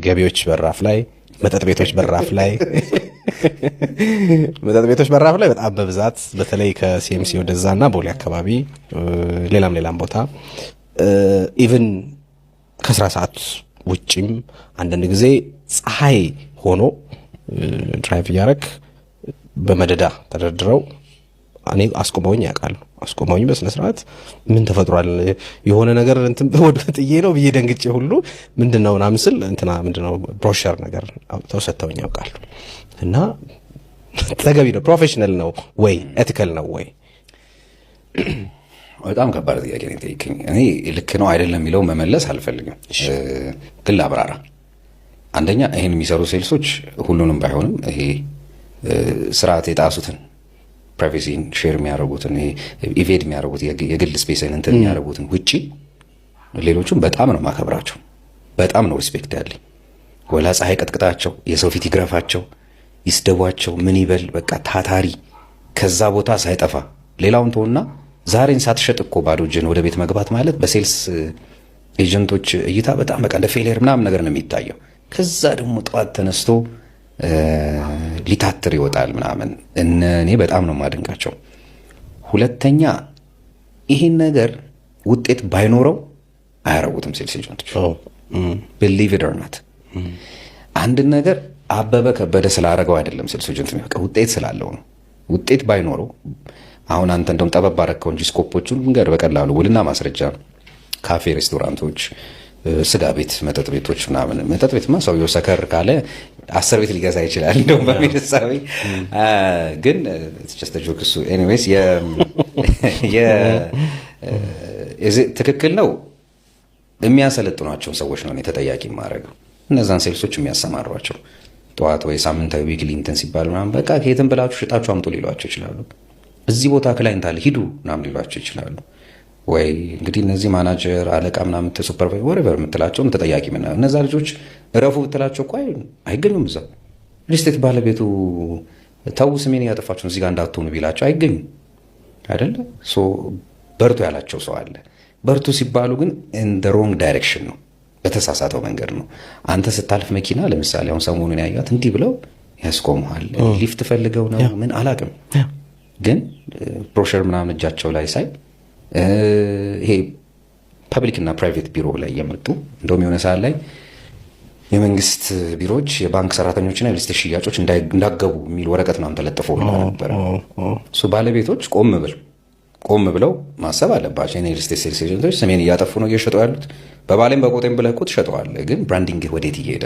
ገቢዎች በራፍ ላይ፣ መጠጥ ቤቶች በራፍ ላይ፣ መጠጥ ቤቶች በራፍ ላይ በጣም በብዛት፣ በተለይ ከሲኤምሲ ወደዛ እና ቦሌ አካባቢ፣ ሌላም ሌላም ቦታ፣ even ከስራ ሰዓት ውጪም አንዳንድ ጊዜ ፀሐይ ሆኖ drive እያረክ በመደዳ ተደርድረው እኔ አስቆመውኝ ያውቃሉ። አስቆመውኝ በስነ ስርዓት ምን ተፈጥሯል፣ የሆነ ነገር እንትን ወደ ጥዬ ነው ብዬ ደንግጬ ሁሉ ምንድን ነው ምናምን ስል እንትና ምንድን ነው ብሮሸር ነገር አውጥተው ሰጥተውኝ ያውቃሉ። እና ተገቢ ነው፣ professional ነው ወይ፣ ethical ነው ወይ? በጣም ከባድ ጥያቄ ነው የጠየቀኝ። እኔ ልክ ነው አይደለም የሚለው መመለስ አልፈልግም፣ ግን ላብራራ። አንደኛ ይህን የሚሰሩ sales ኦች ሁሉንም ባይሆንም ይሄ ስርዓት የጣሱትን፣ privacy ን share የሚያደርጉትን፣ invade የሚያደርጉት፣ የግል space ን እንትን የሚያደርጉትን ውጪ ሌሎቹም በጣም ነው ማከብራቸው። በጣም ነው respect ያለኝ። ወላ ፀሐይ ቀጥቅጣቸው፣ የሰው ፊት ይግረፋቸው፣ ይስደቧቸው፣ ምን ይበል፣ በቃ ታታሪ ከዛ ቦታ ሳይጠፋ። ሌላውን ተውና ዛሬን ሳትሸጥ እኮ ባዶ እጅን ወደ ቤት መግባት ማለት በ sales agent ኦች እይታ በጣም በቃ እንደ failure ምናምን ነገር ነው የሚታየው። ከዛ ደግሞ ጠዋት ተነስቶ ሊታትር ይወጣል ምናምን። እኔ በጣም ነው የማደንቃቸው። ሁለተኛ ይሄን ነገር ውጤት ባይኖረው አያረጉትም sales agent ኦች። Believe it or not፣ አንድን ነገር አበበ ከበደ ስላረገው አይደለም sales agent የሚበቃ፣ ውጤት ስላለው ነው። ውጤት ባይኖረው፣ አሁን አንተ እንደውም ጠበብ አረግከው እንጂ scope ኦቹን ንገር፣ በቀላሉ ውልና ማስረጃ ነው። ካፌ፣ ሬስቶራንቶች፣ ስጋ ቤት፣ መጠጥ ቤቶች ምናምን። መጠጥ ቤትማ ሰውየው ሰከር ካለ 10 ቤት ሊገዛ ይችላል። እንደውም በሚል እሳቤ ግን just a joke እሱ። Anyways፣ ትክክል ነው። የሚያሰለጥኗቸውን ሰዎች ነው እኔ ተጠያቂ የማደርገው። እነዛን sales ኦች የሚያሰማሯቸው ጠዋት ወይ ሳምንታዊ weekly እንትን ሲባል ምናምን በቃ ከየትም ብላችሁ ሽጣችሁ አምጡ ሊሏቸው ይችላሉ። እዚህ ቦታ client አለ ሂዱ ምናምን ሊሏቸው ይችላሉ። ወይ እንግዲህ እነዚህ ማናጀር፣ አለቃ ምናምን፣ supervisor whatever የምትላቸውም ተጠያቂ ምናምን፣ እነዛ ልጆች እረፉ ብትላቸው እኮ አይገኙም። እዛ real estate ባለቤቱ ተው ስሜን እያጠፋችሁ እዚህ ጋር እንዳትሆኑ ቢላቸው አይገኙም። አይደለ? በርቱ ያላቸው ሰው አለ። በርቱ ሲባሉ ግን in the wrong direction ነው፣ በተሳሳተው መንገድ ነው። አንተ ስታልፍ መኪና ለምሳሌ አሁን ሰሞኑን ያዩት እንዲህ ብለው ያስቆመሃል። ሊፍት ፈልገው ነው ምን አላቅም፣ ግን ብሮሸር ምናምን እጃቸው ላይ ሳይ፣ ይሄ public እና private ቢሮ ላይ እየመጡ፣ እንደውም የሆነ ሰዓት ላይ የመንግስት ቢሮዎች የባንክ ሰራተኞችና የ real estate ሽያጮች እንዳገቡ የሚል ወረቀት ምናምን ተለጥፎ ነበረ። ባለቤቶች ቆም ብለው ማሰብ አለባቸው። የኔ real estate sales agent ኦች ስሜን እያጠፉ ነው እየሸጡ ያሉት። በባሌም በቆጤም ብለህ እኮ ትሸጠዋለህ፣ ግን branding ወዴት እየሄደ